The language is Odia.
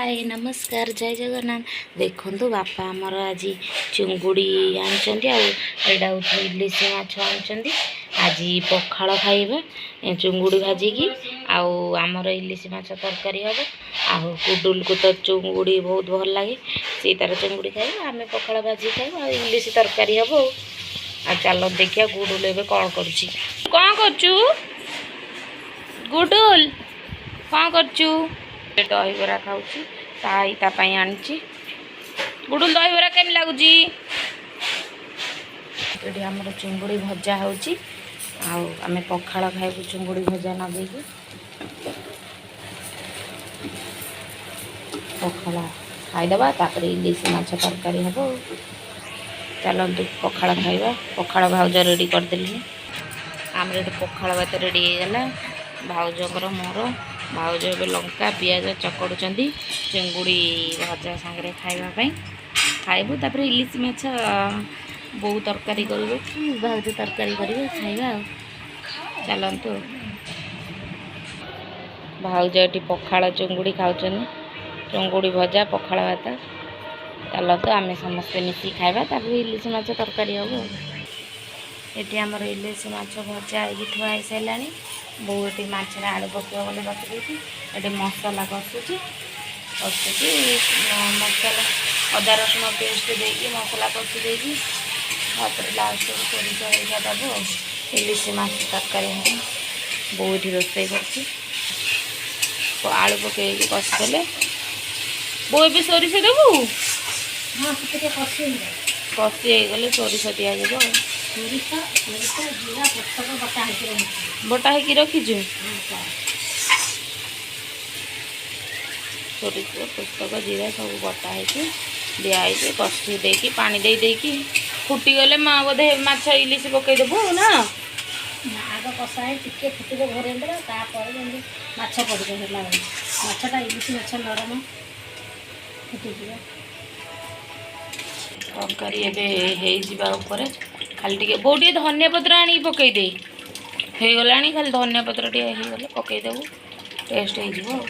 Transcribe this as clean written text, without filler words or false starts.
ହାଏ, ନମସ୍କାର, ଜୟ ଜଗନ୍ନାଥ। ଦେଖନ୍ତୁ, ବାପା ଆମର ଆଜି ଚୁଙ୍ଗୁଡ଼ି ଆଣିଛନ୍ତି ଆଉ ଏଇଟା ହେଉଛି ଇଲିଶି ମାଛ ଆଣିଛନ୍ତି। ଆଜି ପଖାଳ ଖାଇବେ ଚୁଙ୍ଗୁଡ଼ି ଭାଜିକି ଆଉ ଆମର ଇଲିଶି ମାଛ ତରକାରୀ ହେବ। ଆଉ କୁଡୁଲକୁ ତ ଚୁଙ୍ଗୁଡ଼ି ବହୁତ ଭଲ ଲାଗେ, ସିଏ ତାର ଚୁଙ୍ଗୁଡ଼ି ଖାଇବ, ଆମେ ପଖାଳ ଭାଜିକି ଖାଇବୁ ଆଉ ଇଲିଶି ତରକାରୀ ହେବ। ଆଉ ଚାଲ ଦେଖିବା ଗୁଡୁଲ ଏବେ କ'ଣ କରୁଛି। କ'ଣ କରୁଛୁ ଗୁଡୁଲ? କ'ଣ କରୁଛୁ? ଦହିବରା ଖାଉଛି, ତା I ତା ପାଇଁ ଆଣିଛି। ଗୁଡୁଲ, ଦହିବରା କେମିତି ଲାଗୁଛି? ଏଠି ଆମର ଚୁଙ୍ଗୁଡ଼ି ଭଜା ହେଉଛି ଆଉ ଆମେ ପଖାଳ ଖାଇବୁ ଚୁଙ୍ଗୁଡ଼ି ଭଜା ଲଗେଇକି। ପଖାଳ ଖାଇଦେବା, ତାପରେ ଇଲିଶି ମାଛ ତରକାରୀ ହେବ। ଆଉ ଚାଲନ୍ତୁ ପଖାଳ ଖାଇବା। ପଖାଳ ଭାଉଜ ରେଡ଼ି କରିଦେଲିଣି। ଆମର ଏଠି ପଖାଳ ଭାତ ରେଡ଼ି ହେଇଗଲା, ଭାଉଜଙ୍କର ମୋର। ଭାଉଜ ଏବେ ଲଙ୍କା ପିଆଜ ଚକଡ଼ୁଛନ୍ତି ଚିଙ୍ଗୁଡ଼ି ଭଜା ସାଙ୍ଗରେ ଖାଇବା ପାଇଁ। ଖାଇବୁ, ତାପରେ ଇଲିଶି ମାଛ ବୋଉ ତରକାରୀ କରିବେ କି ଭାଉଜ ତରକାରୀ କରିବେ, ଖାଇବା। ଆଉ ଚାଲନ୍ତୁ, ଭାଉଜ ଏଠି ପଖାଳ ଚୁଙ୍ଗୁଡ଼ି ଖାଉଛନ୍ତି, ଚୁଙ୍ଗୁଡ଼ି ଭଜା ପଖାଳ ଭାତ। ଚାଲନ୍ତୁ, ଆମେ ସମସ୍ତେ ମିଶିକି ଖାଇବା, ତାପରେ ଇଲିଶି ମାଛ ତରକାରୀ ହେବ। ଏଠି ଆମର ଇଲିଶି ମାଛ ଭଜା ହେଇକି ଥୁଆ ହେଇସାରିଲାଣି। ବୋଉ ଏଠି ମାଛରେ ଆଳୁ ପକାଇବ ବୋଲି ରଖିଦେଇଛି। ଏଠି ମସଲା କଷୁଛି କଷୁଛି ମସଲା ଅଦା ରସୁଣ ପେଷ୍ଟ ଦେଇକି ମସଲା କଷି ଦେଇକି ତାପରେ ଲାଷ୍ଟକୁ ସୋରିଷ ହେରିକା ଦେବ ଆଉ ଇଲିଶି ମାଛ ତରକାରୀ ହେବ। ବୋଉ ଏଠି ରୋଷେଇ କରୁଛି। ଆଳୁ ପକେଇକି କଷିଦେଲେ। ବୋଉ, ଏବେ ସୋରିଷ ଦେବୁ? ହଁ, ଟିକେ କଷି ହେଇଯାଉ। କଷି ହେଇଗଲେ ସୋରିଷ ଦିଆଯିବ ଆଉ। ସୋରିଷ, ସୋରିଷ, ଜିରା, ପୋସ୍ତକ ବଟା ହେଇକି ରହିଛି। ବଟା ହେଇକି ରଖିଛୁ? ହଁ। ସୋରିଷ, ପୋସ୍ତକ, ଜିରା ସବୁ ବଟା ହେଇକି ଦିଆହେଇଛି। କଷି ଦେଇକି ପାଣି ଦେଇ ଦେଇକି ଫୁଟିଗଲେ ମା ବୋଧେ ମାଛ ଇଲିଶି ପକେଇଦେବୁ ଆଉ ନା? ନା, ଆଗ କଷା ହେଇ ଟିକେ ଫୁଟିବ, ଘୋରେଇ ଦେବା, ତାପରେ ଯେମିତି ମାଛ ପଡ଼ିବ। ହେଲା ବେଳକୁ ମାଛଟା, ଇଲିଶି ମାଛ ନରମ, ଫୁଟିଯିବ। ତରକାରୀ ଏବେ ହେଇଯିବା ଉପରେ, ଖାଲି ଟିକେ ବୋଉ ଟିକେ ଧନିଆ ପତ୍ର ଆଣିକି ପକେଇଦେ। ହେଇଗଲାଣି, ଖାଲି ଧନିଆ ପତ୍ର ଟିକେ ହେଇଗଲେ ପକେଇଦେବୁ, ଟେଷ୍ଟ ହେଇଯିବ। ଆଉ